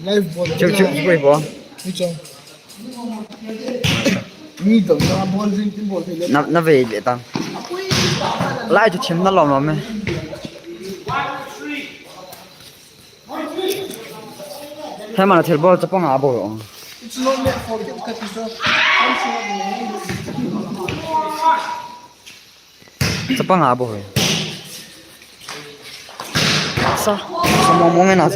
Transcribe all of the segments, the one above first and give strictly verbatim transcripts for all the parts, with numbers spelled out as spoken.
Live bol. Chu chu chu bol. Ni chong. Mi dong na bol jing tin bol thei le. Na na ve le ta. Lai chu thim na lom lom e. He mana thil bol chapang a bol. It's not meant for kids, cut it off. Chapang a bol. Sa, sa mo mo nge na.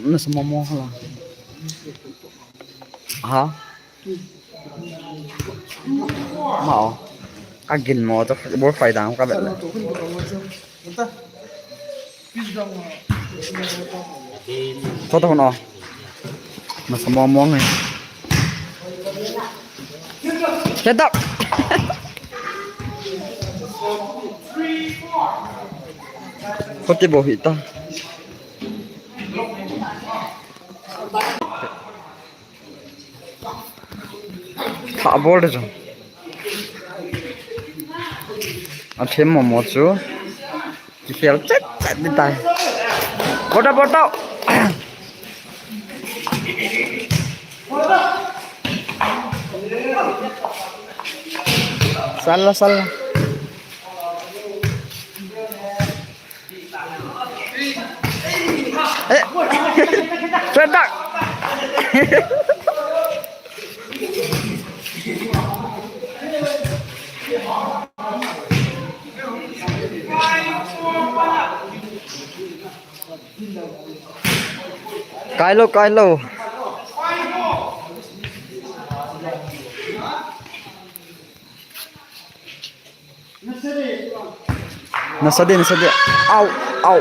Na sa mo mo la. Ha? Ma o. Ka gin mo to, bol fai dang ka bet le. Thot thot no. Nasa mo mo nge. Head up. Khoti bo hita. Tha bol de jong. A them mo mo chu. Kikhel chet chet ni tai. Bota bota. Sala sala. Eh. Setak. Kai lou, kai lou. Nasa de, nasa de. Au, au.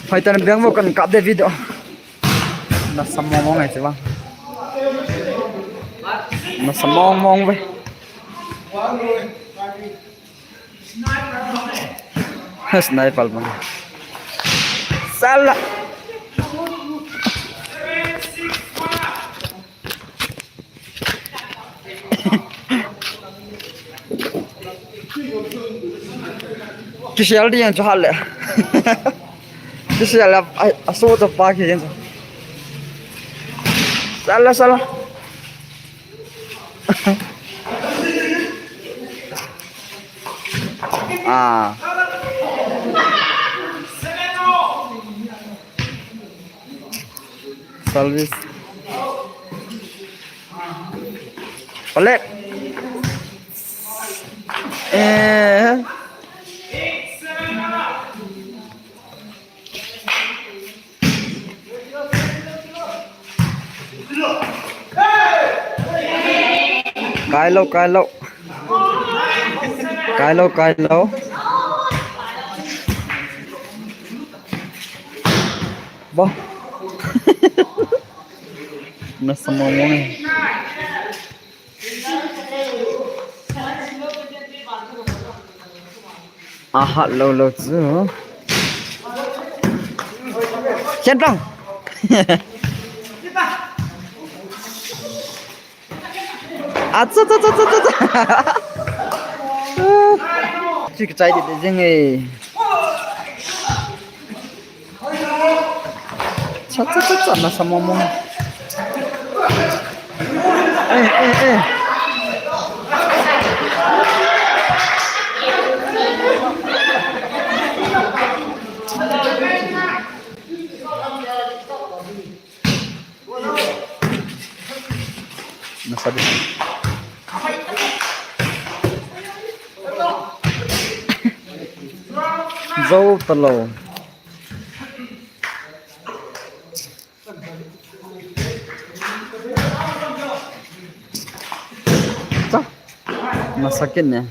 Fighter beng mo kan kap de video. Nasa mong mong ai se ba. Nasa mong mong ve. Sniper man. Sala. Kisel di yang chu hal le. Kisel a, a, a so to pa ki yang chu. Sala, sala. Ah. Service. Balik. Eh. Kai lou, kai lou. Kai lou, kai lou. Ba. Nasa mong mong e. A hat lou lou chu. Chen tang. A cha cha cha cha cha. Chi ka chai di di jing e. Cha, cha, cha, cha, nasa mong mong. Eh, eh, eh. Nasa di. Zo talou. Cha. Nasa kit ne.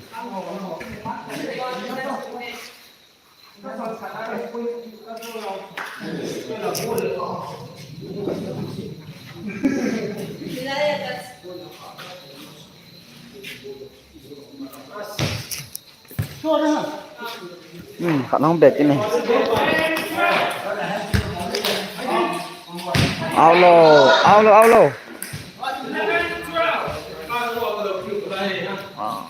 Hmm, khat nong bet ne. Out lou, out lou, out lou. Ah.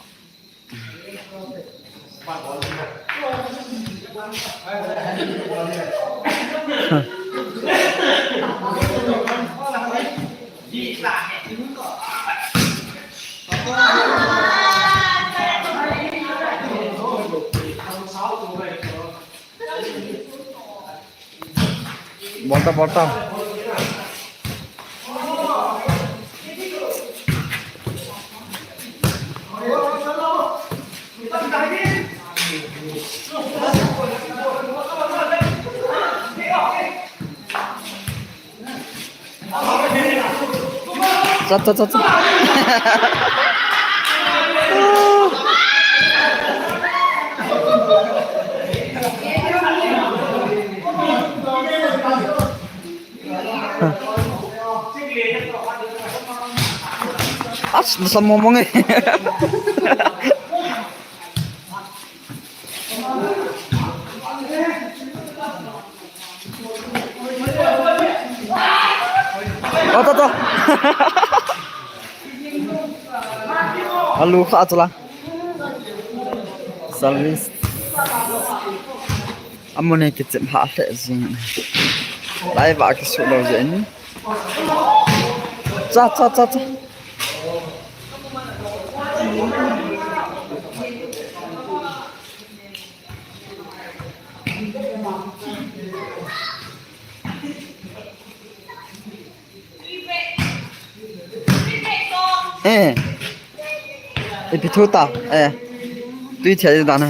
Bolta, bolta. Cha, cha, cha, cha. As, nasa momong eh. Oh, to, to. Alu kha chula. Service. Amone kichep ha le jing. Lai va kisu lo jing. Cha, cha, cha, cha. Eh. Ipi thu ta. Eh. Tui thia dan.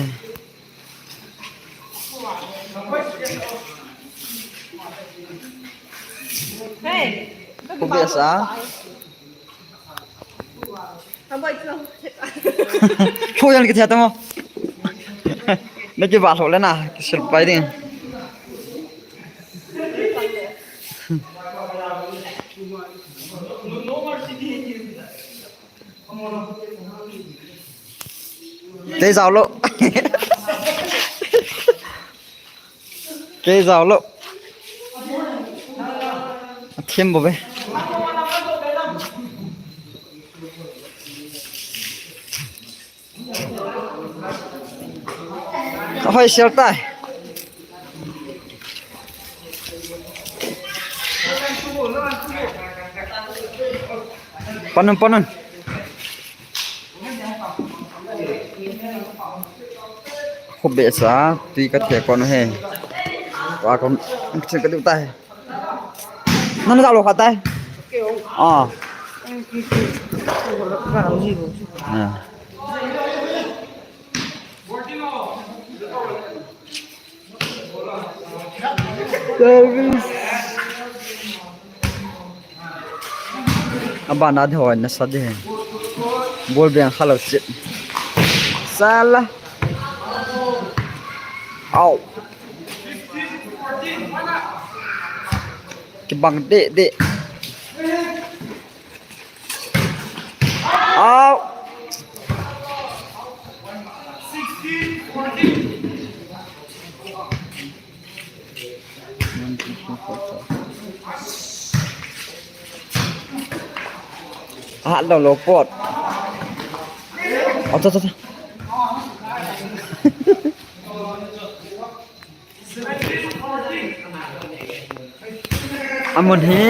Hey. Khu be sa. Phu yan kithi tamo. Na kiba lho le na, kisil pai ding. Te jao lo. Kei jao lo. Athem bo be. Hoi, sel tai. Panun, panun. Khu be sa, tui ka the kon he. Wa kon, chen ka du tai. Nana jao lo kha tai. Ah. Ah. Service. Abana de hoi nasa de. Bol beng kha lo chit. Sala. Au. Kibang de de. Au. Ah, lo lo pot. Au, ta, ta, ta. Amun hi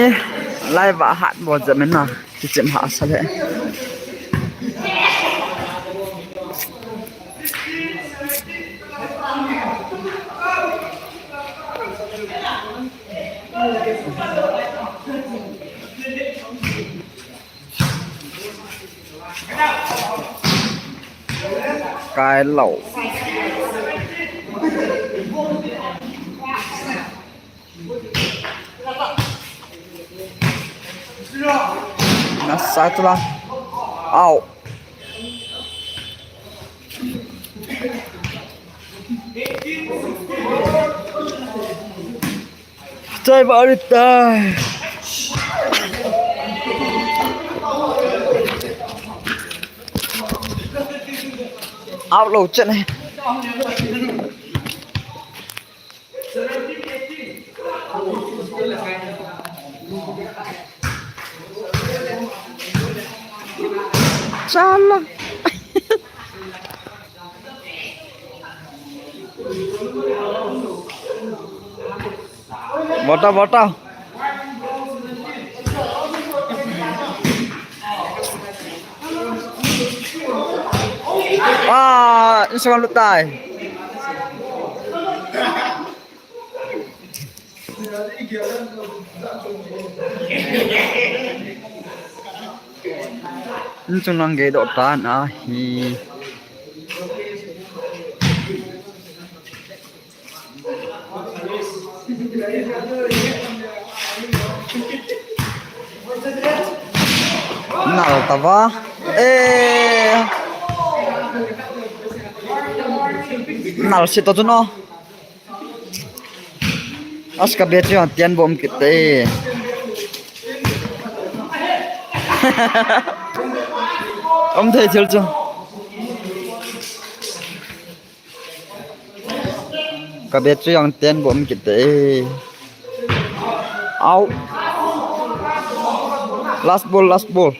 lai va hat bo jam na, kichem ha sa le. Kai lo. Nasa tula. Au. Chai ba ri tai. Au lo chen. Chala. Bota, bota. Ah, insung lut tai. Insung lang gei doh tan ahi. Nal tava. Eh. Nal si to chu no. As ka battery ang tian bom kite. Om thei thil chu. Ka battery ang tian bom kite. Au. Last ball, last ball.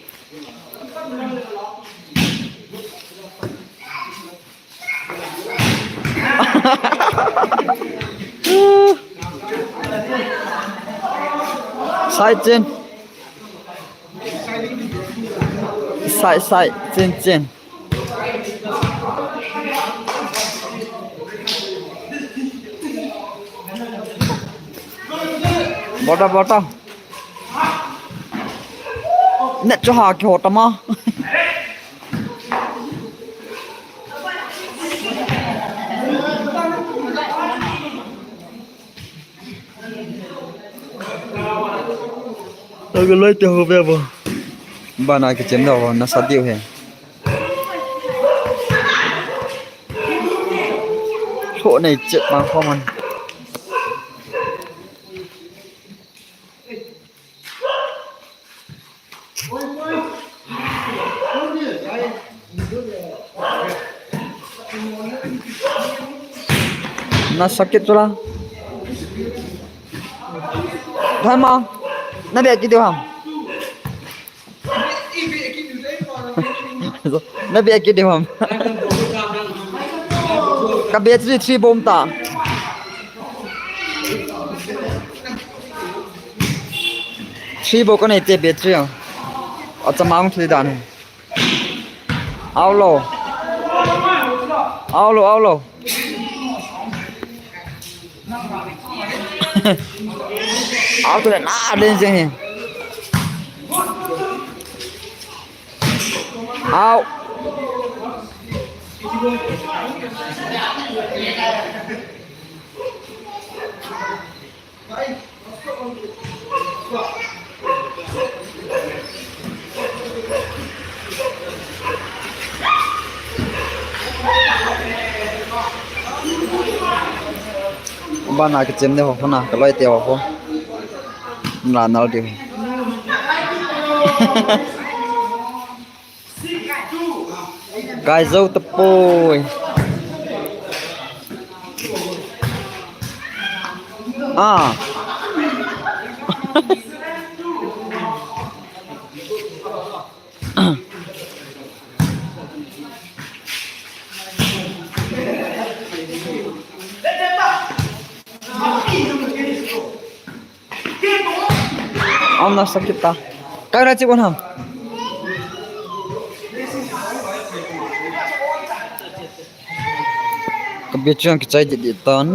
Sai chen. Sai, sai, chen, chen. Bota, bota. Net chu ha ki ho tama. Aga loi te ho ve bo. Bana kichem da ho nasa diu he. Lhoh nei chet ma kho man. Na sakit tu la. Thai ma. Na be kit diu ham. Na be kit diu ham. Ka battery three bom ta. Three bom ka nei te battery a. Acha mang thli dan. Au lo. Au lo, au lo. Au tu le na den jeng hi. Au. Bana kichem ne ho, hona ka loi te ho. Na nal di. Kai zo tapoi. Ah. Am na sakit ta. Kai ra chi kon ham. Ka battery ang kichai di di tan.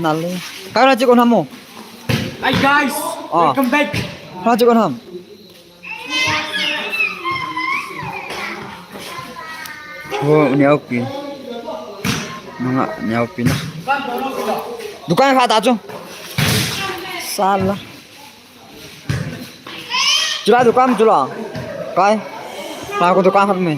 Nale. Kai ra chi kon ham mo. Hi guys, ah, welcome back. Kai ra chi kon ham. Ho, niaupi. Nanga, niaupi na. Dukan kha ta chu. Sala. Chula dukan chula. Kai. Na ko dukan khat me.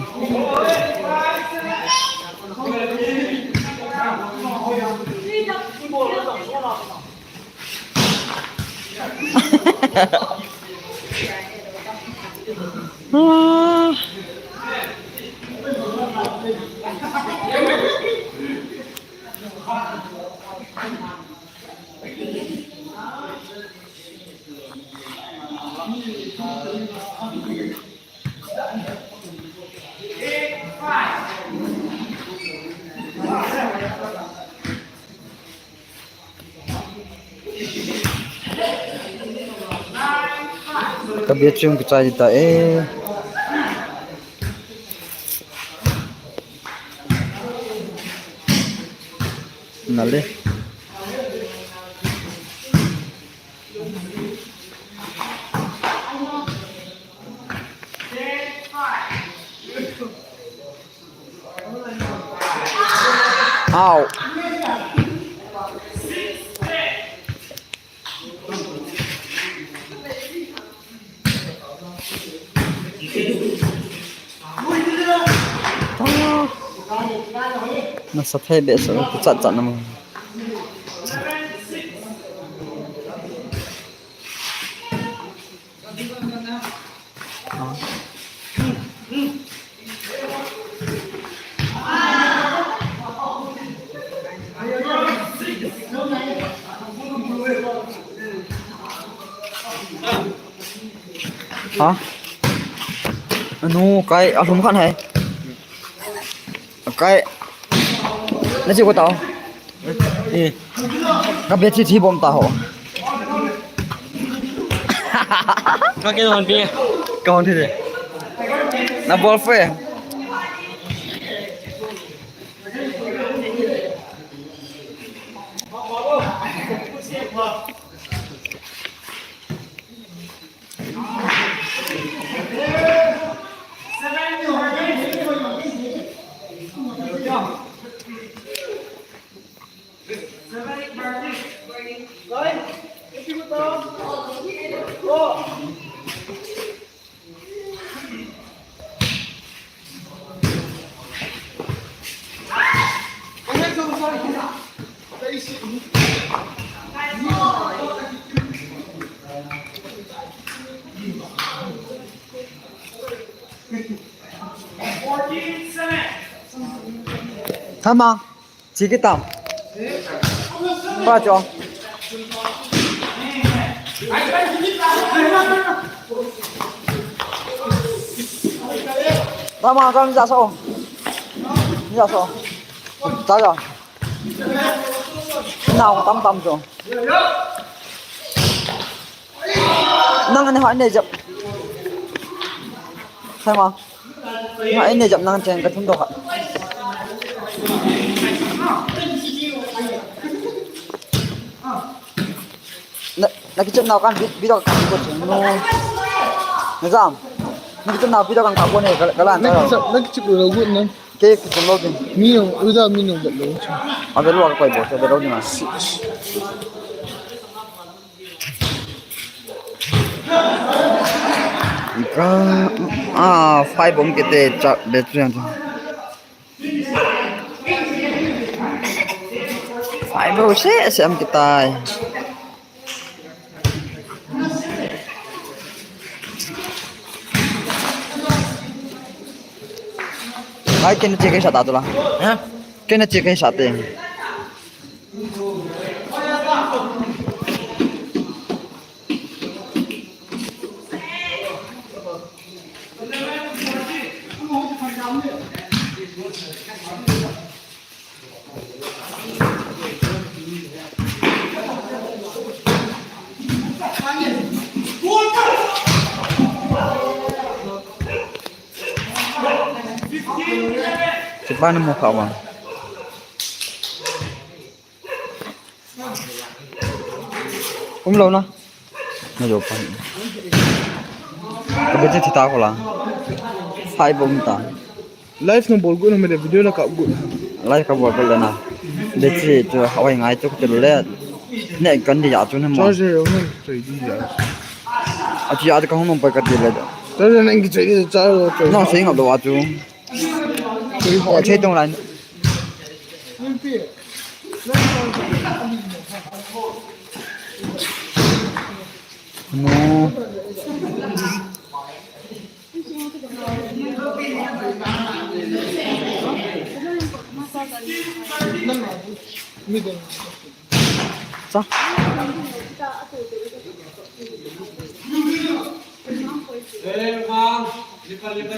Ka battery hung kichai ta e. Nale. Au. Nasa thei behseh, kichat chat na mo. Ha? Anu, kai, alum khan hai. Kai. Na chi ko tao. Eh. Ka battery thi bom ta ho. Ka ke hon pi. Ka hon thi de. Na bol fe. Tama. Chi kitam. Pa cho. Tama, tama, ja so. Ja so. Ta ja. Nau tam tam cho. Nang ani ha ne jap. Sai ma. Nga ine jap nang chen ka thum doh kha. Na, na kichep nau kan vi-, video kan ko chen no. Na jam. Na kichep nau video kan ka ko ne ka, ka lan. Na kichep, na kichep lo gu na. Ke kichep lo din. Mi no, uda mi no lo. Ave lo ka koi bo, ave lo din. Ka, ah, five bom kiti cha battery ang. Five bom se, se am kitai. Ai, kena check sa ta tu la. Ha? Kena check sa te. Kipa na mo kha wa. Um lo na. Na jo pa. Ka battery thi ta ko la. Five bom ta. Live na bol gu na me le video na kap gu. Live ka bol gu le na. Battery chu hawai ngai chu ka le. Ne kan di ya chu na ma. Charger na choi di ya. A chi ya ka hung nom pa ka di le. Charger na ngi choi di charger choi. No, sei ngap lo a chu. Choi ho. Choi tong lai. No. Sa. Eh, ma, lipa, lipa.